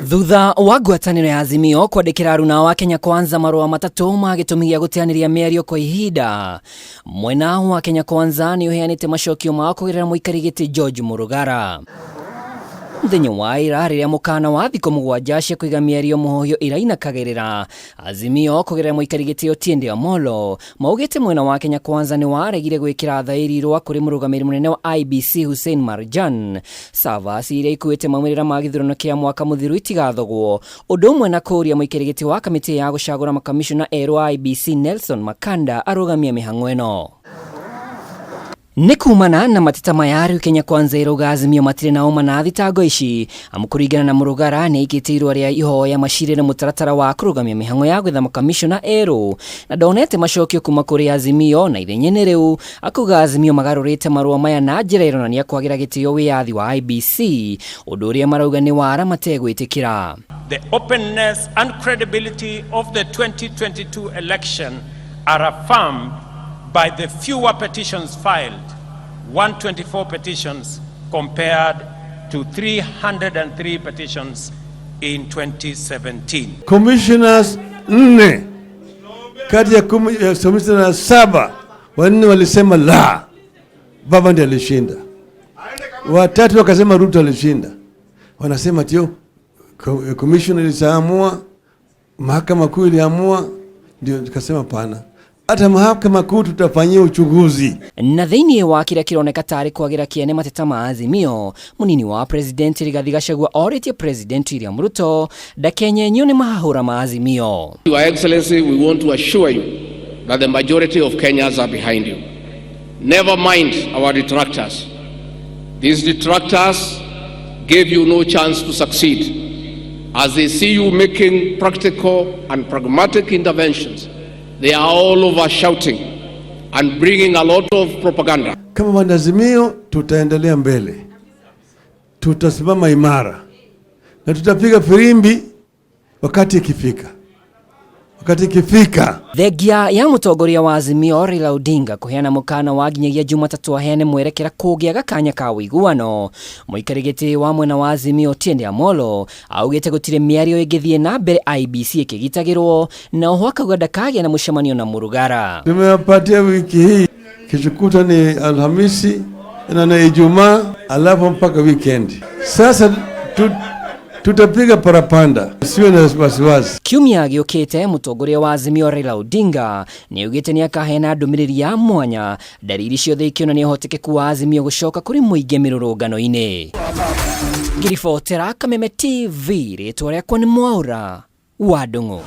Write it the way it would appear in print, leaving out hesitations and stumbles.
Thutha wa ngwatanĩro ya Azimio kwandĩkĩra aruna wa Kenya Kwanza marũa matatũ ma gĩtũmi gĩa gũteanĩria mĩario kwa ihinda, mwena wa Kenya Kwanza nĩ ũheanĩte macokio mao kũgerera mũikari gĩtĩ George Mũrugara. Mũthenya wa ira rĩrĩa mũkana wa thikũ 7 cia kũiga mĩario mũhohio ĩrainakagĩrĩra, Azimio kũgerera mũikari gĩtĩ Otiende Amollo maugĩte mwena wa Kenya Kwanza nĩ waregire gwĩkĩra thaĩri irũa kũrĩ mũrũgamĩrĩri mũnene wa IEBC Hussein Marjan. Servers iria ikuĩte maumĩrĩra ma gĩthurano kĩa mwaka mũthiru itigathogwo, ũndũ ũmwe na kũũria mũikari gĩtĩ wa kamĩtĩ ya gũcagũra makamishona erũ a IEBC Nelson Makanda arũgamie mĩhang'o ĩno. Nĩ kumana na mateta maya rĩu Kenya Kwanza ĩrauga Azimio matirĩ na ũma na thitango ici, amu kũringana na Mũrugara nĩ aikĩtie irũa rĩa ihoya macirĩre mũtaratara wa kũrũgamia mĩhang'o ya gwetha makamishona erũ na ndonete macokio kuma kũrĩ Azimio, na ithenya-inĩ rĩu akauga Azimio magarũrĩte marũa maya na njĩra ĩronania kwagĩra gĩtĩo wĩyathi wa IEBC, ũndũ ũrĩa marauga nĩ wara mategwĩtĩkĩra. The openness and credibility of the 2022 election are affirmed by the fewer petitions filed, 124 petitions compared to 303 petitions in 2017. Commissioners 4 kati ya commissioners 7, 4 walisema la, baba ndiye alishinda. 3 wakasema Ruto alishinda. Wanasema tio commission iliamua, mahakama kuu iliamua, ndio tukasema pana. Hata mahakama kuu tutafanyia uchunguzi. Na thĩinĩ wa kĩrĩa kĩroneka tarĩ kwagĩra kĩene mateta ma Azimio, mũnini wa President Rigathi Gachagua orĩtie President William Ruto ndakenyenyio nĩ mahahũra ma Azimio. Your Excellency, we want to assure you that the majority of Kenyans are behind you. Never mind our detractors. These detractors gave you no chance to succeed. As they see you making practical and pragmatic interventions, they are all over shouting and bringing a lot of propaganda. Kama wanaazimio tutaendelea mbele, tutasimama imara na tutapiga firimbi wakati ikifika. Wakati ikifika. Thengia ya mũtongoria wa Azimio Raila Odinga kũheana mũkana wa nginyagia Jumatatũ aheane mwerekera kũngĩaga kanya ka ũiguano, mũikari gĩtĩ wa mwena wa Azimio Otiende Amollo augĩte gũtirĩ mĩario ĩngĩthiĩ na mbere IEBC ĩkĩgitagĩrwo, na oho akauga ndakagĩa na mũcemanio na Mũrugara. Tumewapatia wiki hii, kesho kutwa ni Alhamisi na Ijumaa, alafu mpaka weekend. Sasa tutapiga parapanda, siwe na wasiwasi. Kiumia gĩũkĩte mũtongoria wa Azimio Raila Odinga nĩaugĩte nĩakaheana ndũmĩrĩri ya mwanya, ndariri ciothe ikĩonania ũhotekeku wa Azimio gũcoka kũrĩ mũingĩ mĩrũrũngano-inĩ. Ngĩribotera Kameme TV, rĩtwa rĩakwa nĩ Mwaũra wa Ndung'u.